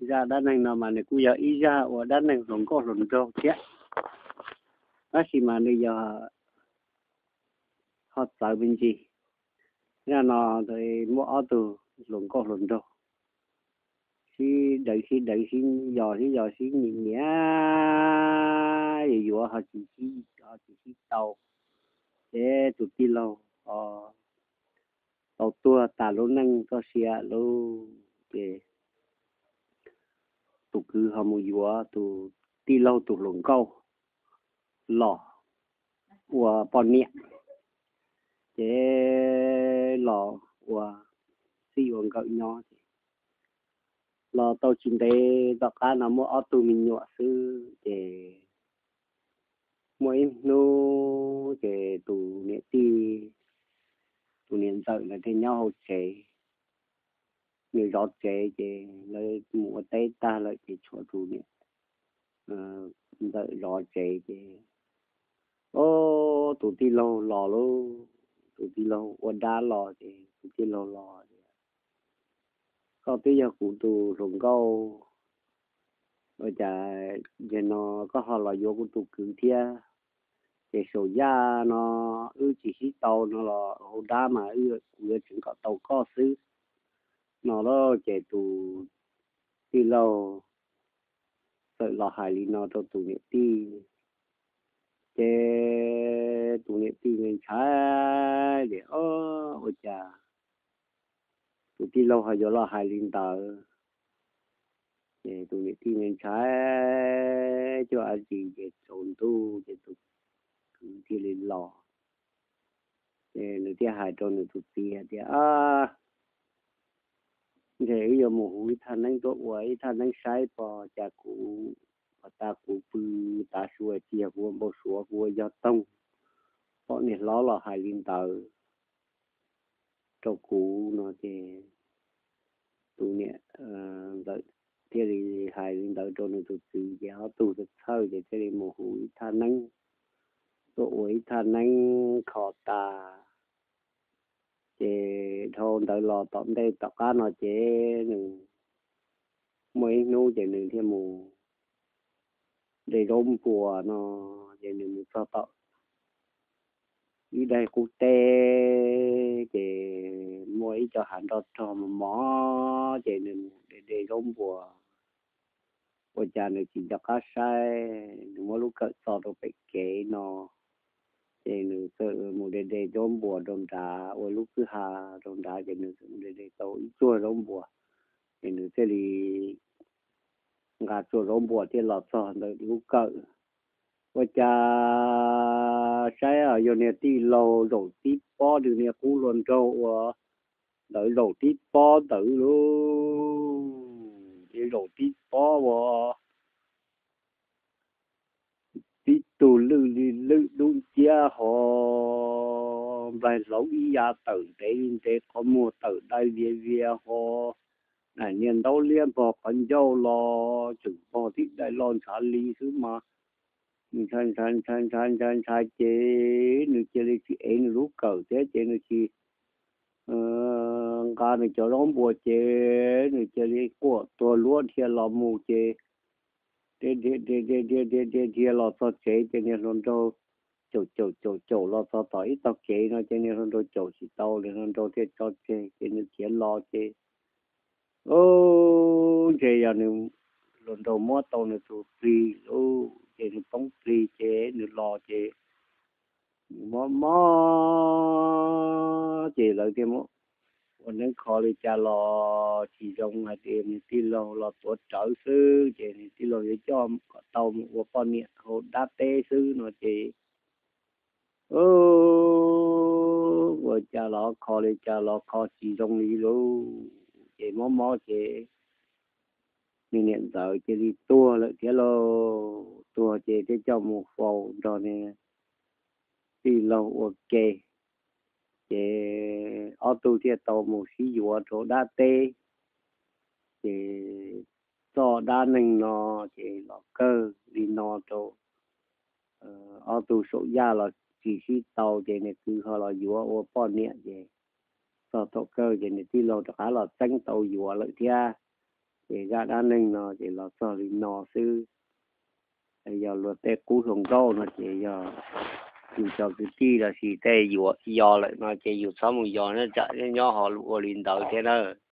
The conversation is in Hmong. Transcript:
Zaj dab neeg no mas nws kuj yog ib zaj uas dab neeg hluas nkauj hluas nraug thiab, tab sis mas nws yog ho txawv me ntsis. Zaj no muaj ob tug hluas nkauj hluas nraug sib deev sib deev sib yos sib yos sib nyiam nyiam, yuav yuav ho tsis sib, ho tsis sib tau. Ces tus tij laug tau tuag tas lub neej txoj sia lawm ces tus kwv ho mus yuav tus tij laug tus hluas nkauj los ua poj niam, ces los ua txij ua nkawm nyob ces los tau tsis ntev tom qab no muaj ob tug me nyuam xwb ces muaj ib hnub ces tus niam tij, tus niam ntxawm ntawd thiaj nyob hauv tsev, nws zov tsev ces lawv mus ua teb tag lawm ces tshuav tus niam ntxawm zov tsev ces, o, tus tij laug los lauj, tus tij laug ua dab los ces tus tij laug los tias, koj twb yog kuv tus hluas nkauj, ua cas yog no koj ho los yuav kuv tus kwv thiab? Ces saum yaj no wb tsis sib tau no los hauv dab mas wb, kuv yuav tseev kom tau koj xwb no lauj. Ces tus tij laug txawm los hais li no rau tus niam tij, ces tus niam tij ntshai tias, o, ua cas tus tij laug ho yuav los hais li ntawd? Ces tus niam tij ntshai cuaj av tsis ces tsaus ntuj ces tus kwv thiaj li los. Ces nws thiaj hais rau nws tus txiv hais tias, ntshe wb yuav mus hu ib thaj neeb tuaj ua ib thaj neeb saib pom cas kuv, pom tas kuv pw tav su tsis yog kuv ua npau suav, kuv ua yog toog, pom niam hlob los hais li ntawd rau kuv no ces tus niam ntxawm thiaj li hais li ntawd rau nws tus txiv ces ob tug txhawj ces thiaj li mus hu ib thaj neeb tuaj ua ib thaj neeb kho tas. Ces dhau ntawd los tom ntej tom qab no ces nws muaj ib hnub ces nws thiaj mus de zaub npuas no, ces nws mus txog tom ib daim qub teb ces muaj ib co hav nroj rog mos mos ces nws mus de de zaub npuas, ua cas nws tsis nco qab saib, nws muab lub kawm txo rau pem kev no, ces nws txawm mus de de zaub npuas rau nrad ua lub kwj ha rau nrad ces nws txawm mus de de tau ib tsuag zaub npuas, ces nws thiaj li nqa tsuag zaub npuas thiaj los txog ntawm lub kawm. Ua cas saib yog niag tij laug zaum tib pob, nws niag qub hluas nraug uas ntawd zaum tib pob ntawd lauj, ces zaum tib pob uas tib tug lwj li lwj dub nciab ho nplaig hlauv ib yav tawm ntev li ntev, qhov muag tawm dai vias vias ho, daim niag ntaub liab npog qhov ncauj los tseem npog tib daim loj ntshav li xwb mas. Nws ntshai ntshai ntshai ntshai ntshai ntshai ces nws cia li tsis ev nws lub kawm thiab ces nws tsis nqa nws cov zaub npuas ces nws cia li quaj tuag luab dhia los mus ces dhia dhia dhia dhia dhia dhia dhia los txog tsev ces niag hluas nraug caum caum caum caum los txog tom ib tog kev no ces niag hluas nraug caum tsis tau, niag hluas nraug thiaj tso tseg ces nws khiav los ces, u, ntshe yog nws, hluas nraug muab tau nws tus plig lauj, ces nws poob plig ces nws los ces nws mob mob ces lawv thiaj ua neeb kho li cas los tsis zoo, hais tias nws tij laug los tuav rawv xwb ces nws tij laug yuav coj kom tau mus ua poj niam hauv dab teb xwb no ces, u, ua cas los kho li cas los kho tsis zoo li lauj, ces mob mob ces nws niam ntxawm cia li tuag lawm thiab lauj. Tuag ces thiaj coj mus faus nrog nws tij laug ua ke. Ces ob tug thiaj tau mus sib yuav rau dab teb. Ces txoj dab neeg no ces los kawg li no rau ob tug saum yaj los tsis sib tau ces nws kwv ho los yuav ua poj niam ces txog thaum kawg ces nws tij laug rov qab los txeeb tau yuav lawm thiab. Ces zaj dab neeg no ces los txog li no xwb. Yog luag tej qub hluas nkauj no ces yog yus cov kwv tij los sis tej yuav yos lawm no ces yus txhob mus yos na, tsam nyob ho ua li ntawd thiab na.